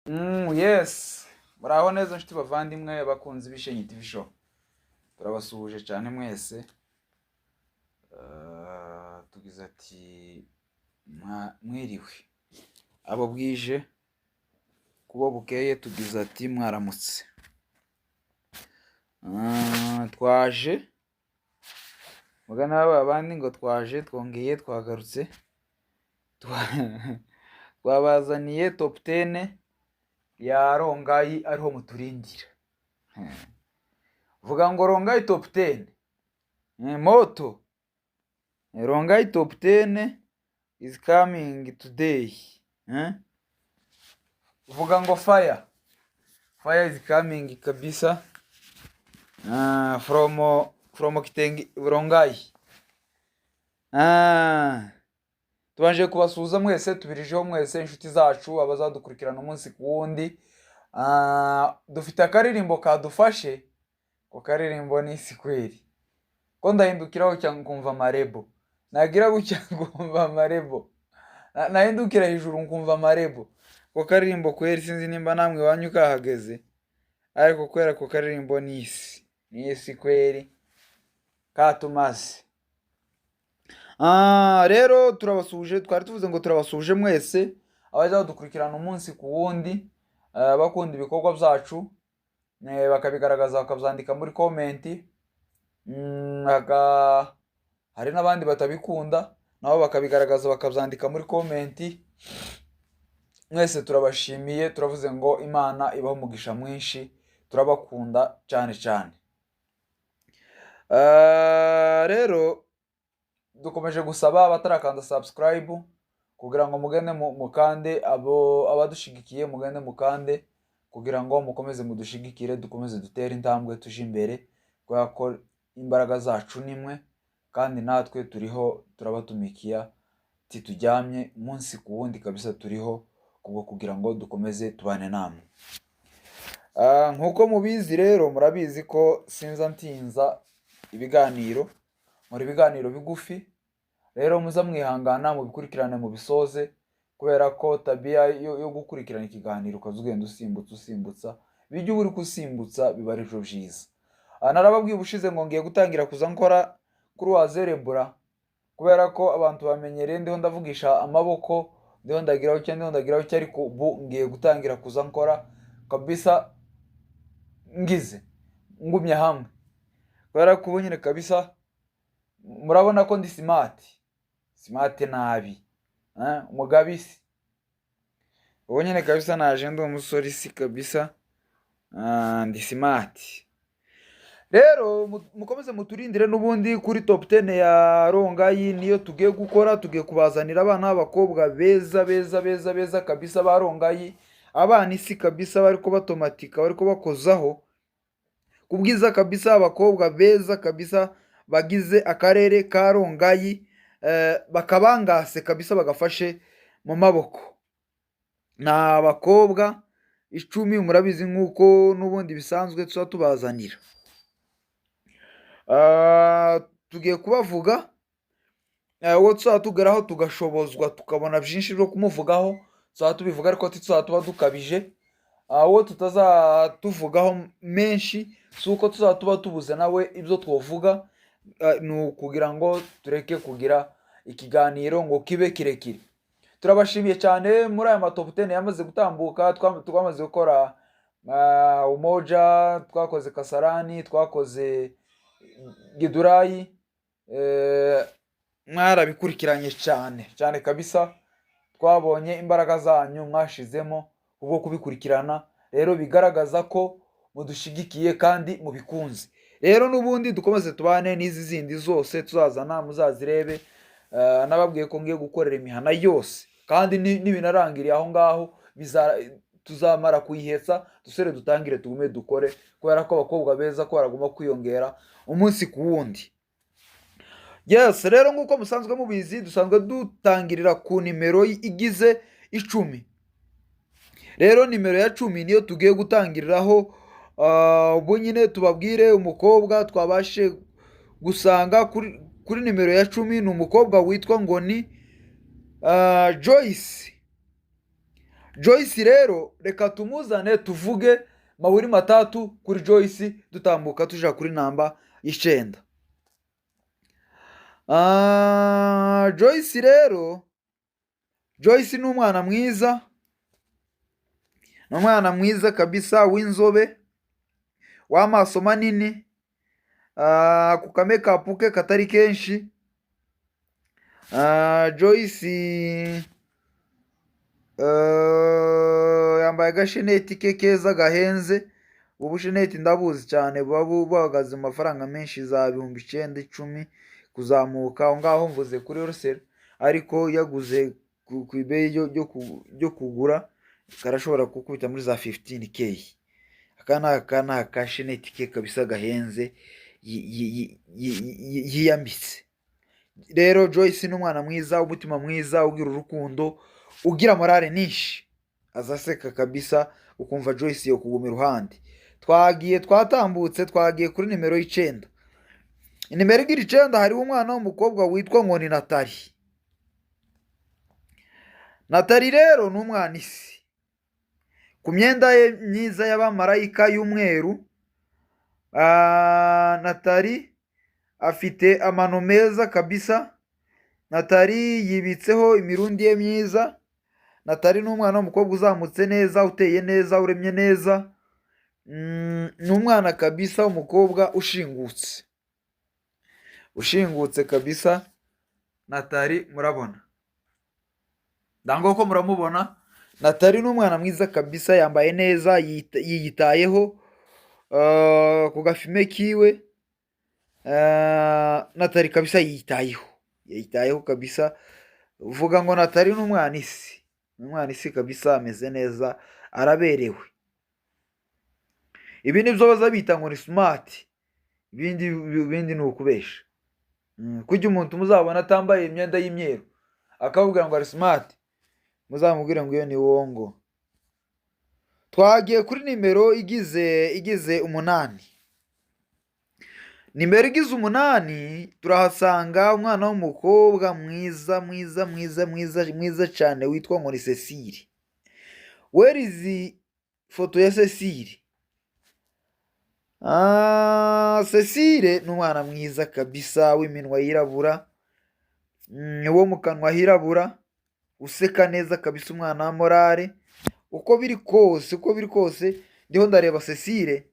Yes, muraho neza nshuti bavandimwe, abakunzi b'Ishenyi TV Show, turabasuhuje cyane mwese. Tugize ati mwiriwe abo bwije, kubo bukeye tugize ati mwaramutse. Twaje mugana abandi ngo twaje, twongeye twagarutse, twabazaniye top 10 ya Rongai, ariho muturindira. Vuga ngo Rongai top 10. Moto Rongai top 10 is coming today. Vuga ngo fire fire is coming kabisa, from Kitengi Rongai. Tubanje kubasuhuza mwese, tubirijeho mwese inshuti zacu abazadukurikirana umunsi ku wundi. Dufite akaririmbo kadufashe. Ako karirimbo ni isi kweri, ko ndahindukiraho cyangwa nkumva amarebo, nagira gutya nkumva amarebo, nahindukira hejuru nkumva amarebo. Ako karirimbo kweri, sinzi nimba namwe iwanyu kahageze, ariko kubera ako karirimbo ni isi, ni isi kweri, katumaze. Rero turabasuhuje, twari tuvuze ngo turabasuhuje mwese abajya badukurikirana umunsi ku wundi, bakunda ibikorwa byacu, bakabigaragaza, bakabyandika muri comment. Hari n'abandi batabikunda, nabo bakabigaragaza, bakabyandika muri comment. Mwese turabashimiye, turavuze ngo Imana ibahe umugisha mwinshi, turabakunda cyane cyane. Rero dukomeje gusaba abatarakanda subscribe kugira ngo mugende mukande, abo abadushigikiye mugende mukande kugira ngo mukomeze mudushigikire, dukomeze dutere intambwe tuje imbere, kubera ko imbaraga zacu nimwe kandi natwe turiho turabatumikiya, tituryamye umunsi ku wundi kabisa, turiho kubwo kugira ngo dukomeze tubane namwe. Nk'uko mubizi rero, murabizi ko sinza ntinza ibiganiro, muri ibiganiro bigufi. Rero muza mwihangana mubikurikirane mubisoze, kubera ko tabia yo gukurikirana ikiganiro ukaza ugenda usimbutsa usimbutsa, bijya uba uri gusimbutsa biba ari byo byiza. Narababwiye ubushize ngo ngiye gutangira kuza nkora kuri wa zerebura, kubera ko abantu bamenyereye ndiho ndavugisha amaboko, ndiho ndagiraho cyangwa ndiho ndagiraho cyo, ariko ubu ngiye gutangira kuza nkora kabisa ngize ngumye hamwe, kubera ko ubu nyine kabisa murabona ko ndi smart smart nabi, umugabisi. Ubu nyine kabisa naje ndi umusore isi kabisa, ndi smart. Rero mukomeze muturindire n'ubundi kuri top 10 ya Rongai, niyo tugiye gukora. Tugiye kubazanira abana b'abakobwa beza beza beza beza kabisa ba Rongai, abana isi kabisa, bari batomatika, bari bakozaho ku bwiza kabisa, abakobwa beza kabisa bagize akarere ka Rongai, bakabangase kabisa, bagafashe mu maboko. Ni abakobwa 10, murabizi nk'uko n'ubundi bisanzwe tuba tubazanira. Tugiye kubavuga, uwo tuzaba tugeraho tugashobozwa tukabona byinshi byo kumuvugaho tuzaba tubivuga, ariko tuzaba tuba dukabije. Uwo tutazatuvugaho menshi si uko tuzaba tuba tubuze nawe ibyo twovuga, ni ukugira ngo tureke kugira ikiganiro ngo kibe kirekire. Turabashimiye cyane muri aya ma top 10 yamaze gutambuka. Twamaze gukora Umoja, twakoze Kasarani, twakoze Githurai, mwarabikurikiranye cyane cyane kabisa. Twabonye imbaraga zanyu mwashizemo kubwo kubikurikirana, rero bigaragaza ko mudushigikiye kandi mubikunze. Rero n'ubundi dukomeze tubane n'izi zindi zose tuzazana, muzazirebe. Nababwiye ko ngiye gukorera imihana yose, kandi nibinarangiriye aho ngaho tuzamara kuyihetsa, dusore dutangire tugume dukore, kubera ko abakobwa beza ko baraguma kwiyongera umunsi ku wundi. Yes, rero nk'uko musanzwe mubizi, dusanzwe dutangirira ku nimero igize 10. Rero nimero ya 10 niyo tugiye gutangiriraho. Ubu nyine tubabwire umukobwa twabashe gusanga kuri nimero ya 10, ni umukobwa witwa ngo ni Joyce. Joyce rero reka tumuzane, tuvuge mawili matatu kuri Joyce, dutambuka tuja kuri namba 9. Joyce rero, Joyce ni umwana mwiza, ni umwana mwiza kabisa, w'inzobe, w'amaso manini, ku kamakeup ke katari kenshi. Joyce yambaye agasheneti ke keza gahenze. Ubusheneti ndabuzi cyane, buba buhagaze mu mafaranga menshi, za 9000, 10 kuzamuka aho ngaho, mvuze kuri wholesale, ariko yaguze ku ibeyi ryo kugura karashobora kukubita muri za 15K. Aka ni akasheneti ke kabisa gahenze yiyambitse. Rero Joyce ni umwana mwiza, umutima mwiza, ugira urukundo, ugira morale nyinshi, aza aseka kabisa, ukumva Joyce yo kuguma iruhande. Twagiye, twatambutse, twagiye kuri nimero 9. Nimero igira 9 hariho umwana w'umukobwa witwa ngo ni Natali. Natali rero ni umwana isi ku myenda ye myiza y'abamarayika y'umweru. Natali afite amano meza kabisa. Natali yibitseho imirundi ye myiza. Natali ni umwana w'umukobwa uzamutse neza, uteye neza, uremye neza. Ni umwana kabisa w'umukobwa ushingutse, ushingutse kabisa. Natali murabona, ndanga ko muramubona. Natali ni umwana mwiza kabisa, yambaye neza, yiyitayeho ku gafime kiwe. Natali kabisa yiyitayeho, yiyitayeho kabisa. Uvuga ngo Natali ni umwana isi, ni umwana isi kabisa, ameze neza, araberewe. Ibi nibyo baza bita ngo ni smart, ibindi ni ukubesha. Kujya umuntu muzabona atambaye imyenda y'imyeru akababwira ngo ari smart, muzamubwire ngo iyo ni wongo. Twagiye kuri nimero igize 8. Nimero igize 8 turahasanga umwana w'umukobwa mwiza, mwiza, mwiza, mwiza, mwiza cyane, witwa ngo ni Cecile. Where is foto ya Cecile? Cecile ni umwana mwiza kabisa, w'iminwa yirabura, wo mu kanwa hirabura, useka neza kabisa, umwana wa morale. Uko biri kose, uko biri kose, ndiho ndareba Cecile.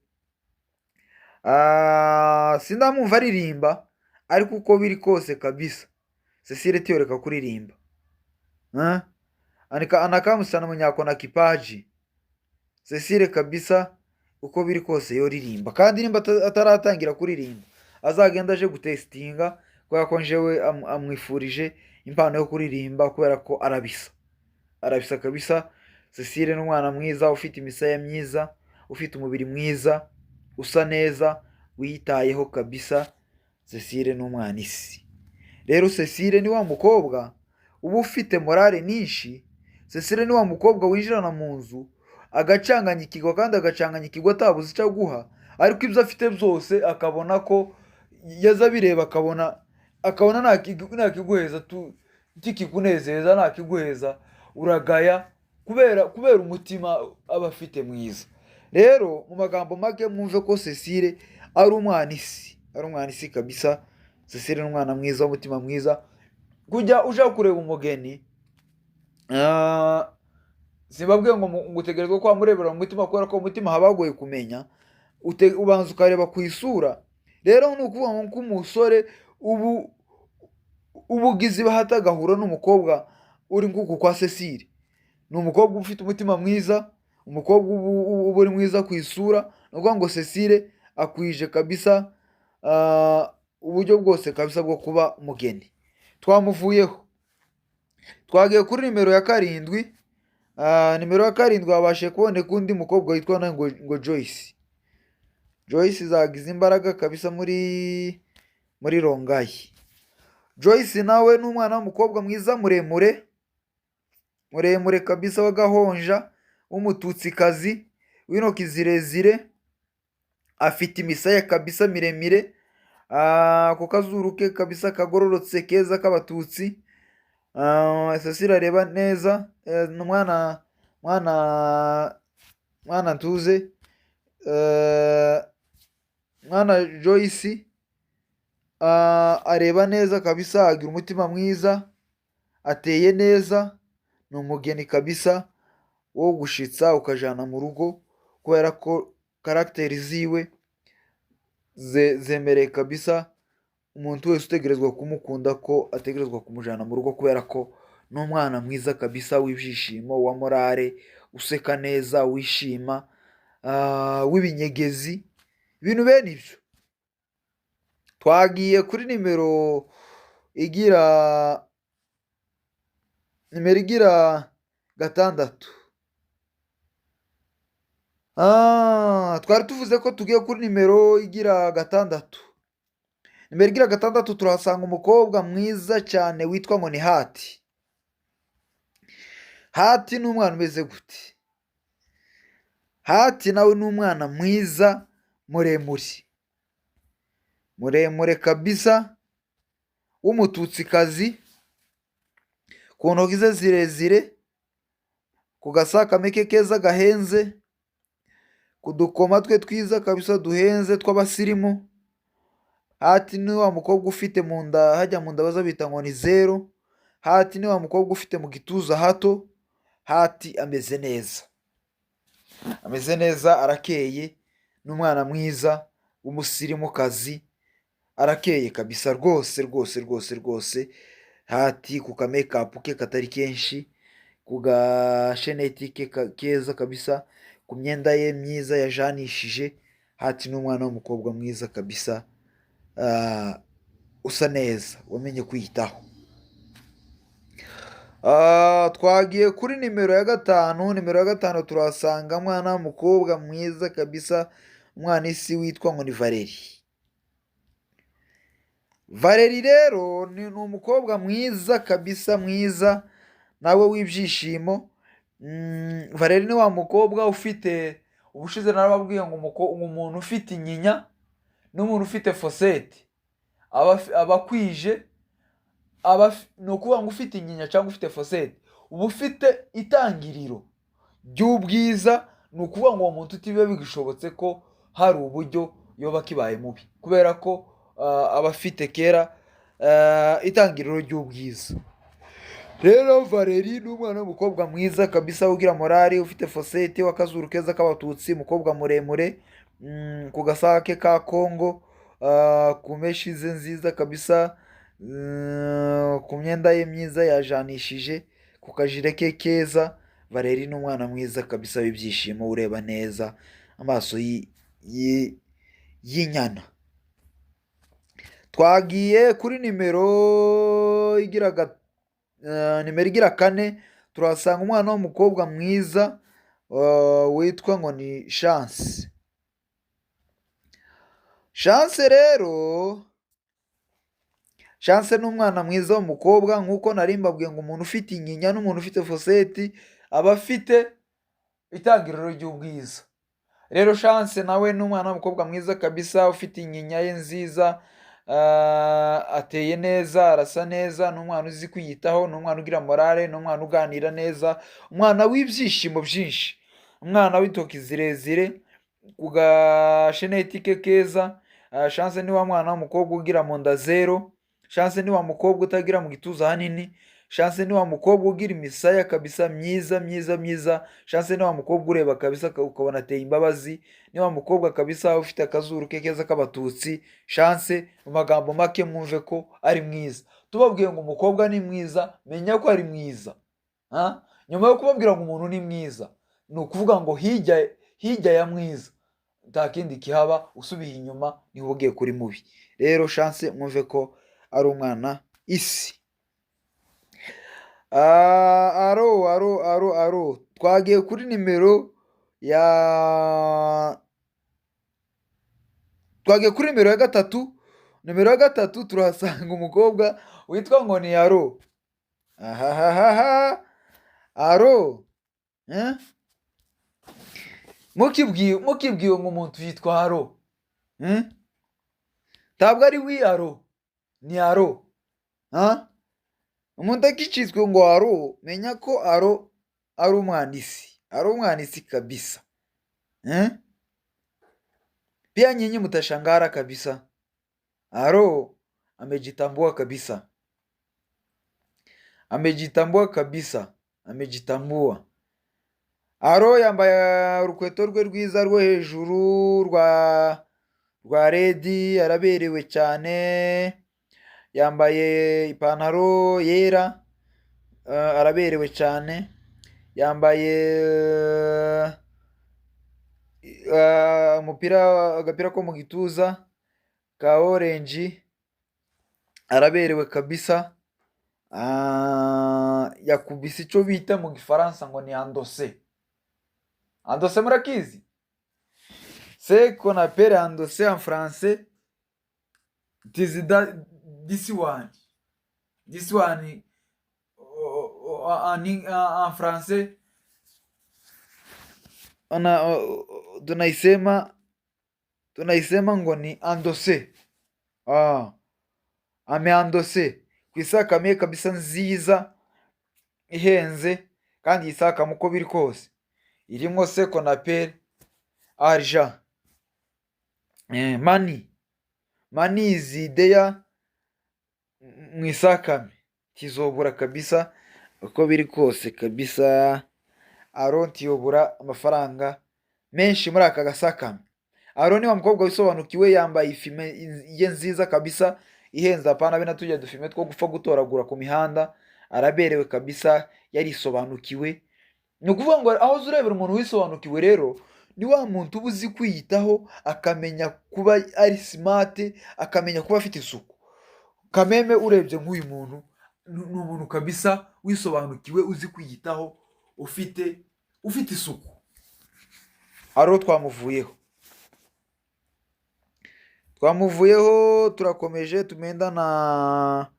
Sindamwumva aririmba, ariko uko biri kose kabisa Cecile tiyoreka kuririmba. Ah? Anakamusana mwenye ako na kipaji. Cecile kabisa, uko biri kose yoririmba, kandi nimba ataratangira kuririmba azagenda aje gutestinga, kubera ko njewe amwifurije impano yo kuririmba, kubera ko arabisa, arabisa kabisa. Cecile ni umwana mwiza, ufite imisaya myiza, ufite umubiri mwiza, usa neza, wiyitayeho kabisa. Cecile ni umwana isi. Rero Cecile ni wa mukobwa uba ufite morale nyinshi. Cecile ni wa mukobwa winjirana mu nzu agacanganyikirwa, kandi agacanganyikirwa atabuze icyo aguha, ariko ibyo afite byose akabona ko yaza abireba, akabona ntakiguheza kikikunezeza, ntakiguheza uragaya, kubera umutima aba afite mwiza. Rero mu magambo make, mwumve ko Cecile ari umwana isi, ari umwana isi kabisa. Cecile ni umwana mwiza w'umutima mwiza. Kujya uja kureba umugeni, simbabwiye ngo ngutegerezwa ko wamurebera mu mutima, kubera ko mu mutima haba hagoye kumenya. Ubanza ukareba ku isura. Rero ni ukuvuga ngo nk'umusore ubu ubugizi bahata agahura n'umukobwa uri nk'uku kwa Cecile, ni umukobwa ufite umutima mwiza, umukobwa uba uri mwiza ku isura. Ni ukuvuga ngo Cecile akwije kabisa uburyo bwose kabisa bwo kuba umugeni. Twamuvuyeho, twagiye kuri nimero ya 7. Nimero ya 7 wabashe kuboneka undi mukobwa witwa nawe ngo Joyce. Joyce zagize imbaraga kabisa muri Rongayi. Joyce nawe ni umwana w'umukobwa mwiza, muremure, muremure kabisa, w'agahonja, w'umututsikazi, w'intoki zirezire, afite imisaya kabisa miremire, ku kazuru ke kabisa kagororotse keza k'abatutsi. Cecile areba neza, ni umwana Mwana mwana ntuze, mwana Joyce, areba neza kabisa, agira umutima mwiza, ateye neza, ni umugeni kabisa wo gushitsa ukajana mu rugo, kubera ko caractère ziwe zemereye kabisa umuntu wese utegerezwa kumukunda ko ategerezwa kumujana mu rugo, kubera ko ni umwana mwiza kabisa w'ibyishimo, wa morale, useka neza, wishima, w'ibinyegezi, ibintu bene ibyo. Twagiye kuri nimero igira 6. Twari tuvuze ko tugiye kuri nimero igira 6. Nimero igira 6 turahasanga umukobwa mwiza cyane witwa ngo ni Hati. Hati ni umwana umeze gute? Hati nawe ni umwana mwiza, muremure, muremure kabisa, w'Umututsikazi, ku ntoki ze zirezire, ku gasakame ke keza gahenze, ku dukoma twe twiza kabisa duhenze tw'abasirimu. Hati ni wa mukobwa ufite mu nda hajya mu nda baza bita ngo ni zero. Hati ni wa mukobwa ufite mu gituza hato. Hati ameze neza, ameze neza, arakeye, ni umwana mwiza w'umusirimukazi, arakeye kabisa rwose rwose rwose rwose. Hati ku kamekapu ke katari kenshi, ku gasheneti ke keza kabisa, ku myenda ye myiza yajanishije. Hati ni umwana w'umukobwa mwiza kabisa, usa neza, wamenye kwiyitaho. Twagiye kuri nimero ya 5. Nimero ya 5 turahasanga umwana w'umukobwa mwiza kabisa, umwana isi witwa ngo ni Valeri. Valeri rero ni umukobwa mwiza kabisa, mwiza nawe w'ibyishimo. Valeri ni wa mukobwa ufite, ubushize narababwiye ngo umuntu ufite inyinya n'umuntu ufite fossette aba akwije, ni ukuvuga ngo ufite inyinya cyangwa ufite fossette uba ufite itangiriro ry'ubwiza. Ni ukuvuga ngo uwo muntu utibiba bigishobotse ko hari uburyo yoba akibaye mubi, kubera ko aba afite kera itangiriro ry'ubwiza. Rero Valeri ni umwana w'umukobwa mwiza kabisa, ugira morale, ufite fossette, w'akazuru keza k'Abatutsi, umukobwa muremure, ku gasake ka Kongo, ku mèches ze nziza kabisa, ku myenda ye myiza yajanishije, ku kajire ke keza. Valeri ni umwana mwiza kabisa w'ibyishimo, ureba neza, amaso y'inyana. Twagiye kuri nimero igira 4, turahasanga umwana w'umukobwa mwiza witwa ngo ni Chance. Chance rero, Chance ni umwana mwiza w'umukobwa. Nk'uko nari mbabwiye ngo umuntu ufite inyinya n'umuntu ufite fossette aba afite itangiriro ry'ubwiza. Rero Chance nawe ni umwana w'umukobwa mwiza kabisa, ufite inyinya ye nziza, ateye neza, arasa neza, ni umwana uzi kwiyitaho, ni umwana ugira morale, ni umwana uganira neza, umwana w'ibyishimo byinshi, umwana w'intoki zirezire, ku gasheneti ke keza. Chance ni wa mwana w'umukobwa ugira mu nda zero. Chance ni wa mukobwa utagira mu gituza hanini. Chance ni wa mukobwa ugira imisaya kabisa myiza myiza myiza. Chance ni wa mukobwa ureba kabisa ukabona ateye imbabazi, ni wa mukobwa kabisa ufite akazuru ke keza k'Abatutsi. Chance mu magambo make mwumve ko ari mwiza. Tubabwiye ngo umukobwa ni mwiza, menya ko ari mwiza. Ha? Nyuma yo kubabwira ngo umuntu ni mwiza, ni ukuvuga ngo hirya hirya ya mwiza nta kindi kihaba, usubiye inyuma niho ugiye kuri mubi. Rero Chance mwumve ko ari umwana isi. Aro aro aro aro, twagiye kuri nimero ya 3. Nimero ya 3 turahasanga umukobwa witwa ngo ni Aro. Ahahaha, aro, eh? Mukibwiwe ngo umuntu yitwa Aro, Ntabwo ari wi aro, ni aro. Ha? Umuntu akicitswe ngo aro, menya ko aro ari umwandisi, ari umwandisi kabisa, eh? Pia nyinyi mtashangara kabisa. Aro amejitambua kabisa, amejitambua kabisa, amejitambua. Aro yambaye urukweto rwe rwiza rwo hejuru rwa red, araberewe cyane. Yambaye ipantaro yera, araberewe cyane. Yambaye umupira, agapira ko mu gituza ka orange, araberewe kabisa. Yakubise icyo bita mu Gifaransa ngo ni endossé. Endossé murakizi? Ce qu'on appelle endossé en français, it is that, this one, this one en français tunaisema ngo ni endossé. Ame endossé ku isakame kabisa nziza ihenze, kandi iyi sakame uko biri kose irimo ce qu'on appelle argent, money, money is there mu isakame, kizobura kabisa uko biri kose kabisa. Aro ntiyobura amafaranga menshi muri aka gasakame. Aro ni wa mukobwa wisobanukiwe, yambaye ifime ye nziza kabisa ihenze, apana bene tujya dufime two gupfa gutoragura ku mihanda. Araberewe kabisa, yarisobanukiwe. Ni ukuvuga ngo aho uza urebera umuntu wisobanukiwe rero, ni wa muntu uba uzi kwiyitaho, akamenya kuba ari smart, akamenya kuba afite isuku. Kameme urebye nk'uyu muntu ni umuntu kabisa wisobanukiwe, uzi kwiyitaho, ufite isuku. Aro twamuvuyeho, turakomeje, tumenda na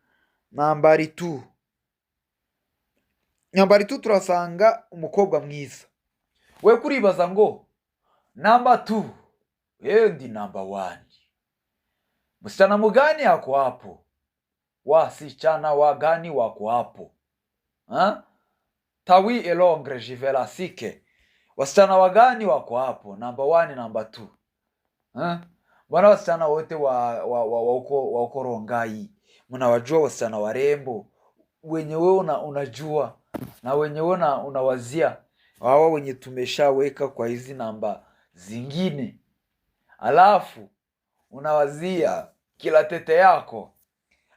nambari 2. Nambari 2 turasanga umukobwa mwiza. We kuribaza ngo namba 2 ndi namba 1, msichana mgani ako hapo? Wasichana wagani wako hapo, ha? Tawi elongre jivelasike, wasichana wagani wako hapo namba 1, namba 2, ha? Bwana, wasichana wote wa uko Rongai mnawajua, wasichana warembo wenye wewe unajua na wenye wewe unawazia, hawa wenye tumeshaweka kwa hizi namba zingine, alafu unawazia kila tete yako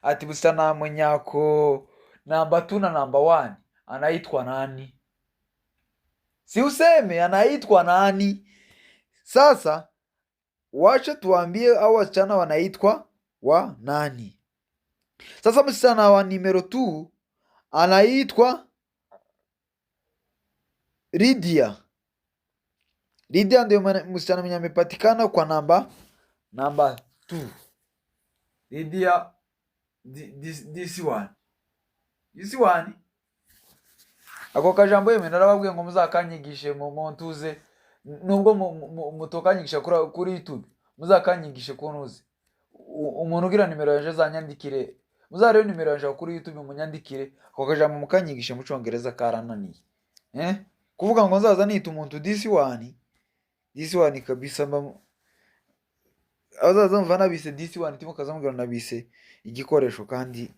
ati msichana mwenye ako namba 2 na namba 1 anaitwa nani? Si useme anaitwa nani? Sasa wacha tuambie au wasichana wanaitwa wa nani? Sasa msichana wa nimero 2 anaitwa Lydia. Lydia ndio msichana mwenye amepatikana kwa namba 2. Lydia, this one. This one. Ako kajambo yemwe narababwiye ngo muzakanyigishe mu ntuze, nubwo mutokanyigisha kuri YouTube, muzakanyigishe ku ntuze. Umuntu ugira nimero yanje azanyandikire, muzarebe nimero yanje kuri YouTube munyandikire ako kajambo mukanyigishe mu Congereza, karananiye. Eh? Kuvuga ngo nzaza nita umuntu this one, this one kabisa, mba abazaza mva nabise this one, timukaza mubwira nabise igikoresho, kandi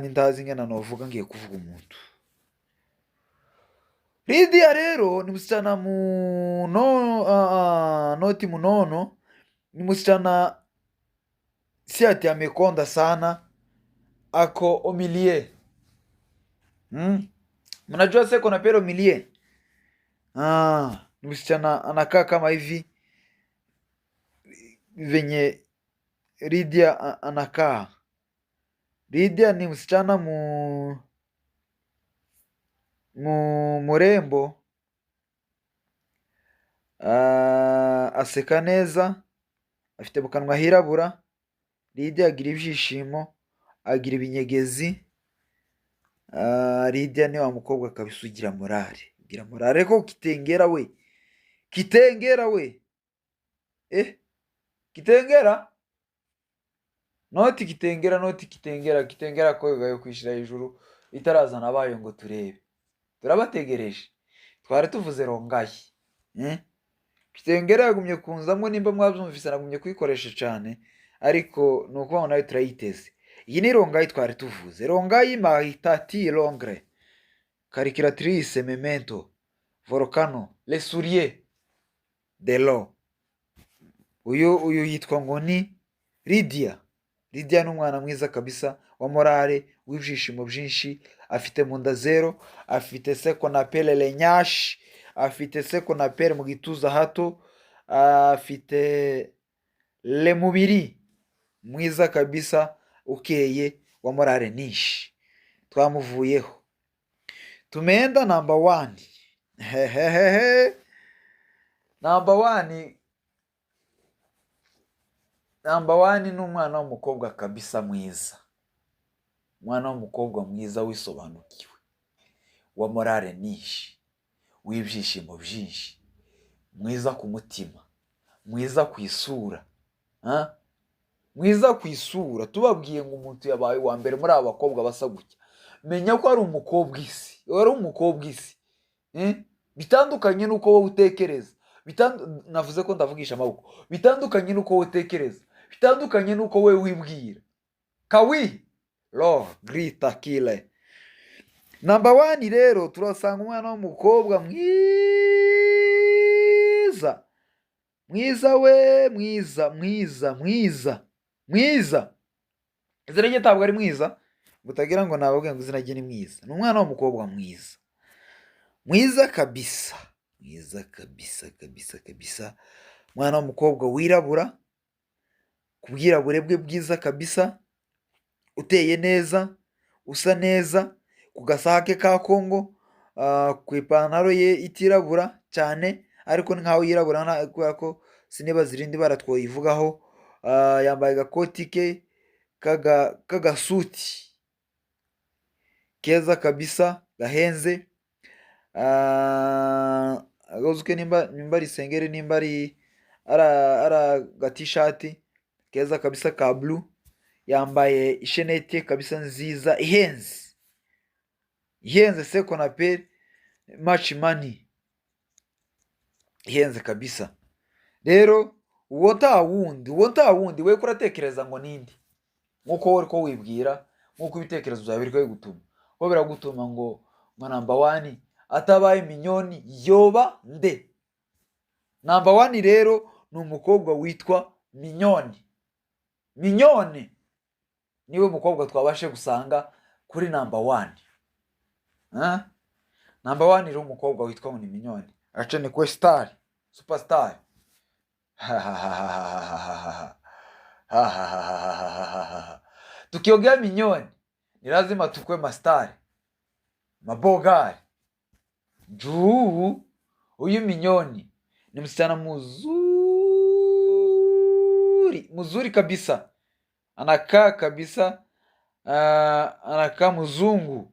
ndazi ingana novuga ngiye kuvuga umuntu. Lydia rero ni msichana muno, noti munono, ni msichana si ati amekonda sana, ako au milieu. Mnajua ce qu'on appelle au milieu? Ni msichana anakaa kama hivi venye Lydia anakaa. Lydia ni msichana mu murembo, aseka neza, afite mu kanwa hirabura. Lydia agira ibyishimo, agira ibinyegezi. Lydia ni wa mukobwa kabisa ugira morale, ugira morale ko kitengera we, kitengera we, kitengera noti, kitengera noti, kitengera, kitengera ko yo kwishira hejuru itarazana abayo ngo turebe, turabategereje. Twari tuvuze Rongayi, eh? Kitengera yagumye kunzamo, nimba mwabyumvise nagumye kuyikoresha cyane, ariko ni ukuvuga ngo nayo turayiteze. Iyi ni Rongayi twari tuvuze. Rongayi Mahitati Longre Calculatrice Memento Volcano Le Soulier de l'eau. Uyu yitwa ngo ni Lydia. Lydia ni umwana mwiza kabisa, wa morale, w'ibyishimo byinshi. Afite mu nda zero, afite ce qu'on appelle le nyashi, afite ce qu'on appelle mu gituza hato, afite le mubiri mwiza kabisa, ukeye, wa morale nyinshi. Twamuvuyeho, tumeenda number one. Hehehehe, number one, number one ni umwana w'umukobwa kabisa mwiza, umwana w'umukobwa mwiza wisobanukiwe, wa morale nyinshi, w'ibyishimo byinshi, mwiza ku mutima, mwiza ku isura, ah? Mwiza ku isura. Tubabwiye ngo umuntu yabaye uwa mbere muri aba bakobwa basa gutya, menya ko ari umukobwa isi, ari umukobwa isi, eh? Bitandukanye n'uko wowe utekereza. Navuze ko ndavugisha amaboko. Bitandukanye n'uko wowe utekereza, bitandukanye n'uko wowe wibwira. Kawi lo grita kile number one. Rero turasanga umwana w'umukobwa mwiza, mwiza we, mwiza, mwiza, mwiza, mwiza. Izina rye ntabwo ari mwiza, mutagira ngo nababwiye ngo izina rye ni mwiza. Ni umwana w'umukobwa mwiza, mwiza kabisa, mwiza kabisa, kabisa, kabisa. Umwana w'umukobwa wirabura, ku bwirabure bwe bwiza kabisa, uteye neza, usa neza, ku gasaha ke ka Kongo, ku ipantaro ye itirabura cyane, ariko ni nkaho yirabura, kubera ko sinibaza irindi bara twayivugaho. Yambaye agakoti ke k'agasuti keza kabisa, gahenze. Agahuzu nimba ari isengeri, nimba ari agatishati keza kabisa ka blue. Yambaye ishenete kabisa nziza, ihenze, ihenze, ce qu'on appelle much money, ihenze kabisa. Rero uwo nta wundi, uwo nta wundi. We kuratekereza ngo ninde? Nk'uko wowe uriko wibwira, nk'uko ibitekerezo byawe biriko bigutuma, ko biragutuma ngo number one atabaye Minyoni yoba nde? Number one rero ni umukobwa witwa Minyoni. Minyoni niwe mukobwa twabashe gusanga kuri number one. Number one rero, umukobwa witwa ngo ni Minyoni. Aca ni kwe star, superstar. Tukiongea Minyoni ni lazima tukwe mastari, mabogari, juu huyu Minyoni ni msichana mzuri, mzuri kabisa, anakaa kabisa, anakaa mzungu,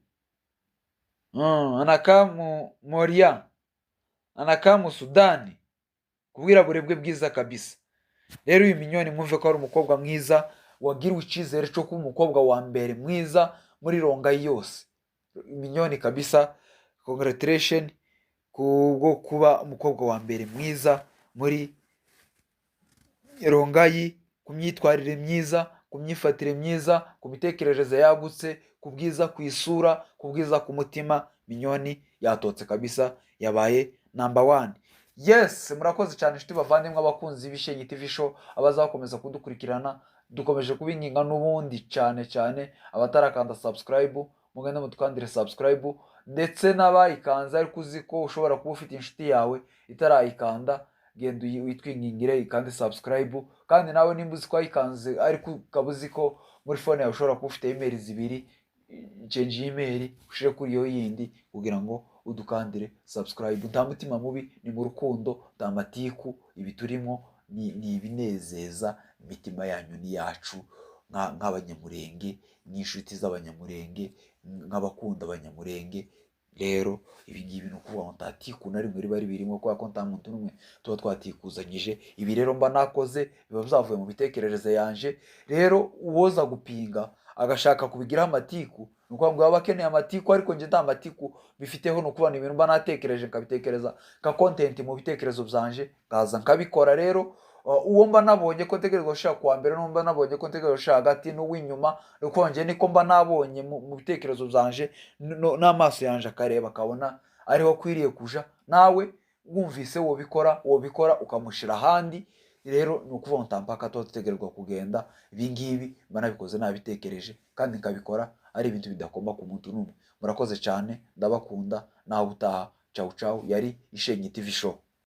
anakaa mu Moria, anakaa mu Sudani, kubwirabure bwe bwiza kabisa. Rero uyu Minyoni mwumve ko ari umukobwa mwiza wagiriwe icyizere cyo kuba umukobwa wa mbere mwiza muri Rongayi yose. Minyoni kabisa, congratulation kubwo kuba umukobwa wa mbere mwiza muri Rongayi, ku myitwarire myiza, ku myifatire myiza, ku mitekerereze yagutse, ku bwiza ku isura, ku bwiza ku mutima. Minyoni yatotse kabisa, yabaye number one. Yes, murakoze cyane, inshuti bavandimwe, abakunzi b'Ishenyi TV Show, abazakomeza kudukurikirana. Dukomeje kubinginga n'ubundi, cyane cyane abatarakanda subscribe, mugende mutwandire subscribe, ndetse n'abayikanze ariko uzi ko ushobora kuba ufite inshuti yawe itarayikanda, genda uyitwingingire ikande subscribe. Kandi nawe nimba uzi ko wayikanze ariko ukaba uzi ko muri phone yawe ushobora kuba ufite email zibiri, change email ushire kuri iyo yindi kugira ngo udukandire subscribe. Nta mutima mubi, ni mu rukundo, nta matiku. Ibi turimo ni ibinezeza imitima yanyu n'iyacu nk'Abanyamurenge, nk'inshuti z'Abanyamurenge, nk'abakunda Abanyamurenge. Rero ibi ngibi ni ukuvuga ngo nta tiku na rimwe riba ribirimo, kubera ko nta muntu n'umwe tuba twatikuzanyije. Ibi rero mba nakoze biba byavuye mu mitekerereze yanje. Rero uwoza gupinga agashaka kubigiraho amatiku. Ni ukuvuga ngo baba bakeneye amatiku, ariko njye nta matiku bifiteho. Ni ukuvuga ni ibintu mba natekereje, nkabitekereza nka content mu bitekerezo byanje, nkaza nkabikora. Rero uwo mba nabonye ko ntegerezwa gushaka kuwa mbere, n'uwo mba nabonye ko ntegerezwa gushaka hagati n'uw'inyuma, ni ukuvuga njye niko mba nabonye mu bitekerezo byanje, n'amaso yanje akareba akabona ariho akwiriye kuja. Nawe wumvise wobikora, wobikora ukamushira ahandi. Rero ni ukuvuga ngo nta mpaka tuba dutegerezwa kugenda. Ibi ngibi mba nabikoze nabitekereje kandi nkabikora ari ibintu bidakoma ku muntu n'umwe. Murakoze cyane, ndabakunda, nawe utaha. Cawu cawu, yari Ishenyi TV Show.